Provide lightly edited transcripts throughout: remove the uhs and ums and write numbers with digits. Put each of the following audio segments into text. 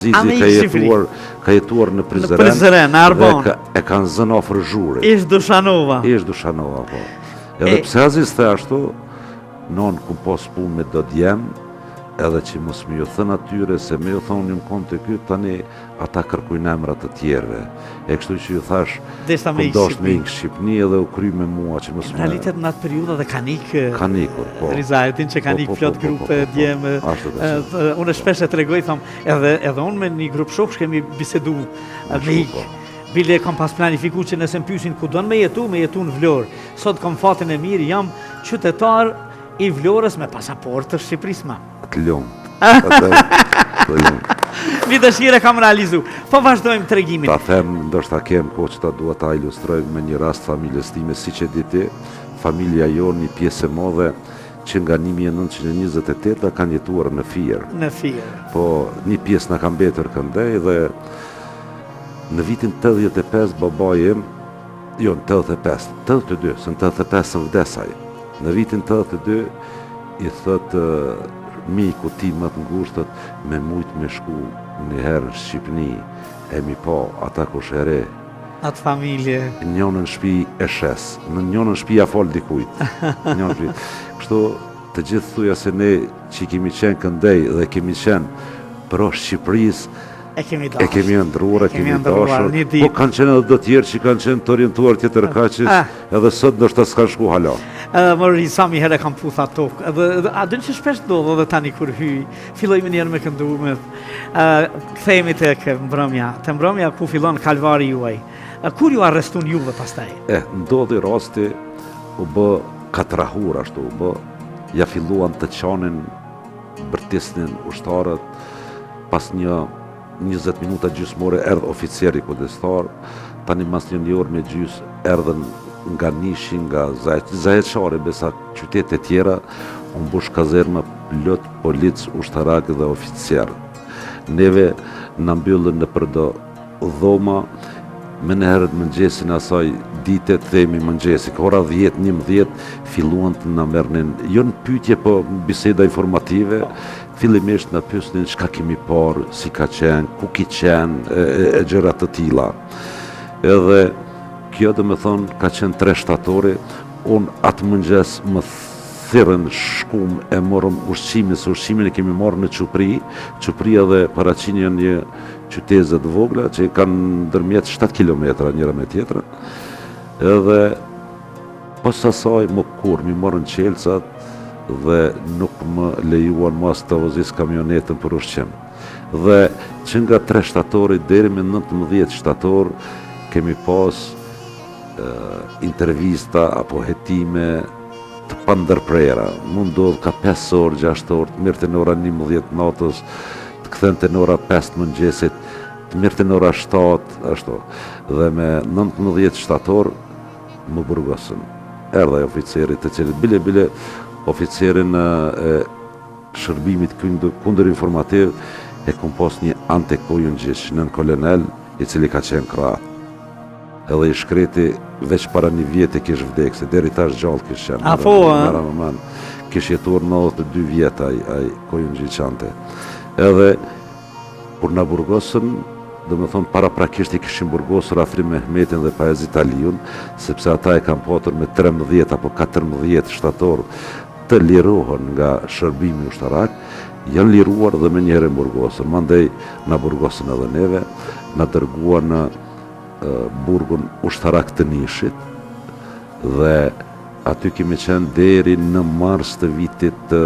Azizi ka jetuar, ka jetuar në Prizren. Në Prizren, në Arbon. Dhe ka, e kanë zënë afër Zhurit. Ish Dushanova. Ish Dushanova, po. Edhe e... pse Aziz the ashtu, non kum pas punë me do djem, edhe që mos me ju thënë atyre se me ju thonë jam konë te ky, tani ata kërkujnë emra të tjerëve. E kështu që ju thash, Deshta me kum dasht me ikë Shqipni edhe u kry me mua që mos me... Në realitet në atë periudhë dhe kanë ikë... Kanë ikur, po. Riza, e din që kanë po, ikë po, plot po, grupe, po, po, djem... Ashtu ka qenë. Unë shpesh e tregoj, tham, edhe, edhe unë me një grup shoksh kemi bisedu me ikë. Bile kam pas planifiku që nëse më pysin ku don me jetu, me jetu në Vlorë. Sot kam fatin e mirë, jam qytetar i Vlorës me pasaportë të Shqipërisë ma. Të lumtë. Të lumtë. Një dëshirë e kam realizu. Po vazhdojmë tregimin. Ta them, ndoshta kem kohë që ta dua ta ilustroj me një rast familjes time, siç e di ti, familja jonë një pjesë e madhe që nga 1928 kanë jetuar në Fier. Në Fier. Po, një pjesë na ka mbetur këndej dhe në vitin 85 babai im, jo në 85, 82, se në 85 vdes ai. Në vitin 82 i thotë mikut tij më të ngushtë, thotë me mujt me shku një herë në Shqipni e mi pa ata kusheri. Atë familje. Njonën shpi e shes, në njonën shpi ja fal dikujt. Njonën shpi. Kështu të gjithë thuja se ne që kemi qenë këndej dhe kemi qenë pro Shqipërisë, E kemi dashur. E kemi ëndrruar, e kemi dashur. Po kanë qenë edhe do tjerë që kanë qenë të orientuar tjetër kah, ah. edhe sot ndoshta s'kanë shku hala. Edhe më Riza mi herë kam puth atë tokë. Edhe, edhe a din që shpesh ndodh edhe tani kur hyj, filloj menjëherë me këndu me kthehemi tek mbrëmja, te mbrëmja ku fillon kalvari juaj. Kur ju arrestun juve pastaj? E, ndodhi rasti, u bë katrahur ashtu u bë, ja filluan të qanin bërtisnin ushtarët, pas një 20 minuta gjysmë ore erdh oficeri kujdestar, tani mas një një orë me gjysë erdhën nga Nishi, nga Zajeçari, besa qytete tjera, u mbush kazerma plot policë, ushtarak dhe oficer. Neve na mbyllën nëpër do dhoma, menjëherë mëngjesin asaj dite, themi mëngjesi, ka ora 10, 11, filluan të na merrnin, jo në pyetje, po biseda informative, fillimisht na pyesnin çka kemi parë, si ka qenë, ku ki qenë, e, e, e gjëra të tilla. Edhe kjo domethonë ka qenë 3 shtatori, unë atë mëngjes më thirrën shkum e morëm ushqimin, se ushqimin e kemi marrë në Çupri, Çupria dhe Paraqini janë një qyteze të vogla që kanë ndërmjet 7 kilometra njëra me tjetrën. Edhe pas asaj më kur m'i morën çelësat dhe nuk më lejuan më as të vozis kamionetën për ushqim. Dhe që nga 3 shtatori deri me 19 shtator kemi pas intervista apo hetime të pandërprera. Mund ndodhë ka 5 orë, 6 orë, të merrte në ora 11 natës, të kthente në ora 5 të mëngjesit, të merrte në ora 7, ashtu. Dhe me 19 shtator më burgosën. Erdh ai oficeri të cilit bile bile oficerin e shërbimit kundërinformativ e kom pas një Ante Kujungjiq, nënkolonel, i cili ka qenë kroat. Edhe i shkreti veç para një vjete kish vdek, se deri tash gjallë kish qenë. A po, a? Mera me men, kish jetuar 92 vjet ai, ai Kujungjiq Ante. Edhe kur na burgosën, domethonë paraprakisht i kishin burgosur Afrim Mehmetin dhe Pajazit Aliun, sepse ata e kanë patur me 13 apo 14 shtator të lirohen nga shërbimi ushtarak, janë liruar dhe menjëherë burgosën. Mandej na burgosën edhe neve, na dërguan në burgun ushtarak të Nishit dhe aty kemi qenë deri në mars të vitit të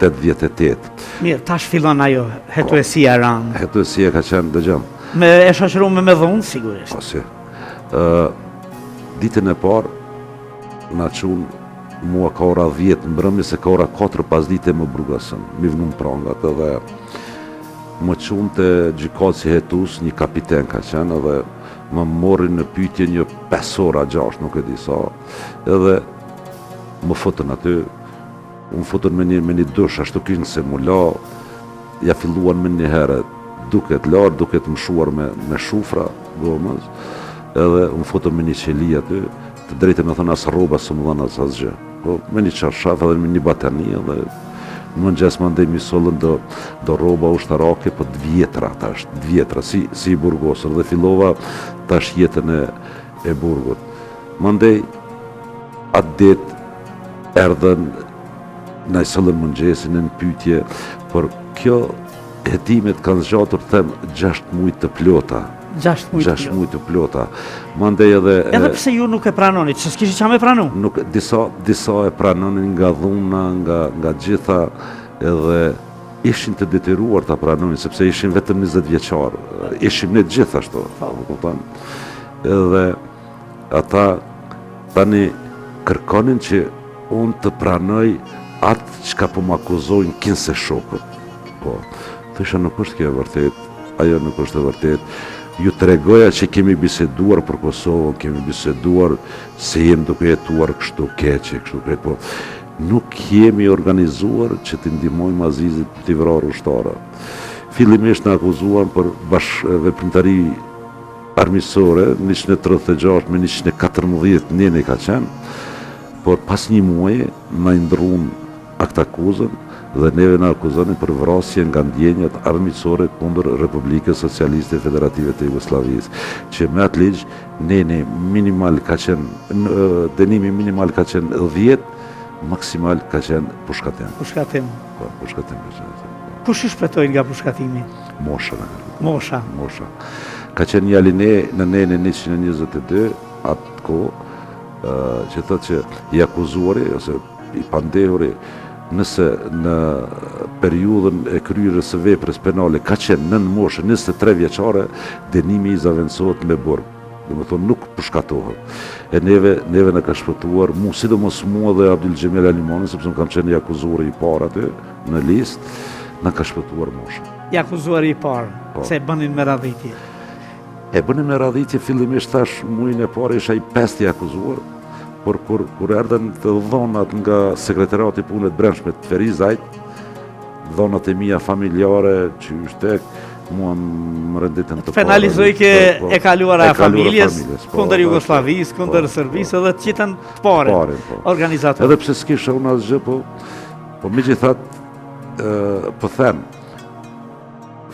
88. Mirë, tash fillon ajo hetuesia e rëndë. Hetuesia ka qenë, dëgjom. Me e shoqëruar me dhunë sigurisht. Po si. Ë ditën e parë na çun mua ka ora 10 mbrëmje se ka ora 4 pasdite më burgosën. M'i vnun prangat edhe Më çun te gjykatësi hetues, një kapiten ka qenë edhe më morri në pyetje një 5 ora 6, nuk e di sa, edhe më futën aty, më futën me një, me një dush, ashtu kinse m'u la, ja filluan menjëherë, duke t'larë, duke të mshuar me, me shufra gomës, edhe më futën me një qeli aty, të drejtën me thënë as rroba s'më dhanë as asgjë. Po, me një çarshaf edhe me një batanie dhe. Në mëngjes mandej m'i sollën do, do rroba ushtarake, po të vjetra tash, të vjetra, si, si i burgosur, dhe fillova tash jetën e, e burgut. Mandej, atë ditë, erdhën, na i sollën mëngjesin në pytje, por kjo hetimet kanë zgjatur, them, 6 muj të plota. 6 muaj të 6 muaj të plota. Mandej edhe Edhe pse ju nuk e pranonit, se s'kishit ça me pranu? Nuk disa disa e pranonin nga dhuna, nga nga gjitha edhe ishin të detyruar ta pranonin sepse ishin vetëm 20 vjeçar. Ishim ne të gjithë ashtu, po më kupton? Edhe ata tani kërkonin që unë të pranoj atë çka po më akuzojnë kinse shokët. Po, thosha nuk është kjo e vërtetë, ajo nuk është e vërtetë. Ju tregoja që kemi biseduar për Kosovën, kemi biseduar se jemi duke jetuar kështu keq e kështu krejt, po nuk jemi organizuar që t'i ndihmojmë Azizit t'i vrarë ushtarët. Fillimisht na akuzuan për bashkëveprimtari armiqësore, 136 me 114 neni ka qenë, por pas një muaji na i ndrrun aktakuzën dhe neve na akuzonin për vrasje nga ndjenjat armiqësore kundër Republikës Socialiste Federative të Jugosllavisë, që me atë ligj neni minimal ka qenë, dënimi minimal ka qenë 10, maksimal ka qenë pushkatim. Pushkatim. Po, pushkatim ka qenë. Po. Kush ju shpëtoi nga pushkatimi? Mosha na ka. Mosha. Mosha. Ka qenë një aline në nenin 122, atë kohë, që thotë që i akuzuari, ose I pandehuri, nëse në periudhën e kryerjes së veprës penale ka qenë nën moshën 23 vjeçare, dënimi i zavendësohet me burg. Domethënë nuk pushkatohet. E neve, neve na ka shpëtuar, mu, sidomos mua dhe Abdyl Xhemil Alimanin, sepse unë kam qenë i akuzuari i parë aty, në listë, na ka shpëtuar mosha. I akuzuari i parë, po. se e bënin me radhitje. E bënin me radhitje fillimisht thash mujin e parë isha i pesti i akuzuar, por kur kur erdhën të dhonat nga sekretariati i punëve të brendshme të Ferizajt, dhonat e mia familjare që ishte mua më renditën të Penalizojke po, po, e kaluara e familjes, po, kundër Jugosllavisë, kundër Serbisë edhe të qitën të parin, organizator. Edhe pse s'kisha unë asgjë, po, po megjithatë, po them,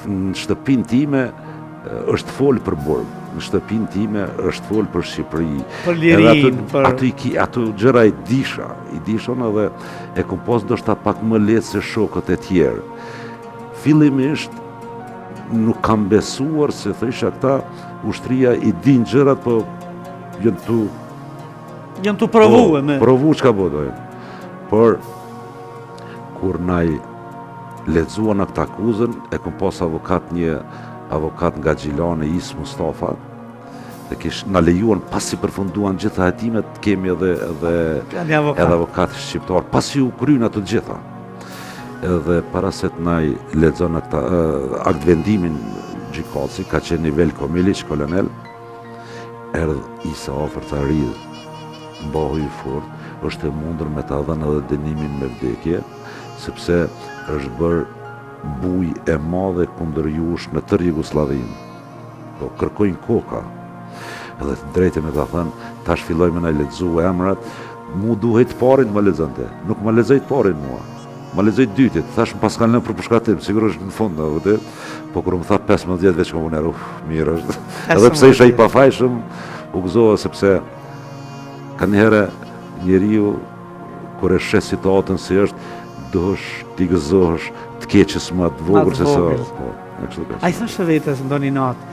Në shtëpinë time është folë për burg, në shtëpinë time është folë për Shqipëri. Për lirinë, për... Ato, i ki, ato gjëra i disha, i disha unë edhe e kom pas ndoshta pak më lehtë se shokët e tjerë. Fillimisht nuk kam besuar se thësha këta ushtria i din gjërat, po janë tu... Janë tu provu po, me... Provu çka po dojnë. Por, kur na i lexuan aktakuzën, e kom pas avokat një avokat nga Gjilani, Isë Mustafa, dhe kish na lejuan pasi përfunduan gjitha hetimet, kemi edhe edhe edhe avokat shqiptar, pasi u kryen ato gjitha. Edhe para se të na lexon akta aktvendimin gjykatësi, ka qenë Velko Miliç, kolonel, erdh Isa afër tha Riz, mbahu i fort, është e mundur me ta dhënë edhe dënimin me vdekje, sepse është bërë bujë e madhe kundër jush në tërë Jugosllavinë. Po kërkojnë koka. Edhe të drejtën me ta thënë, tash filloi me na lexu emrat, mu duhej të parin të më lexonte. Nuk më lexoi të parin mua. Më lexoi të dytit, thash më paskan lënë për pushkatim, sigurisht në fund, e vërtet. Po kur më tha 15 vjet veç më uf, mirë është. Edhe pse isha i pafajshëm, u gëzova sepse kanjëherë njeriu Kur e sheh situatën si është, duhesh t'i gëzohesh të keqes më të vogël se sa. Po, e kështu ka. A i thoshe vetes ndonjë natë?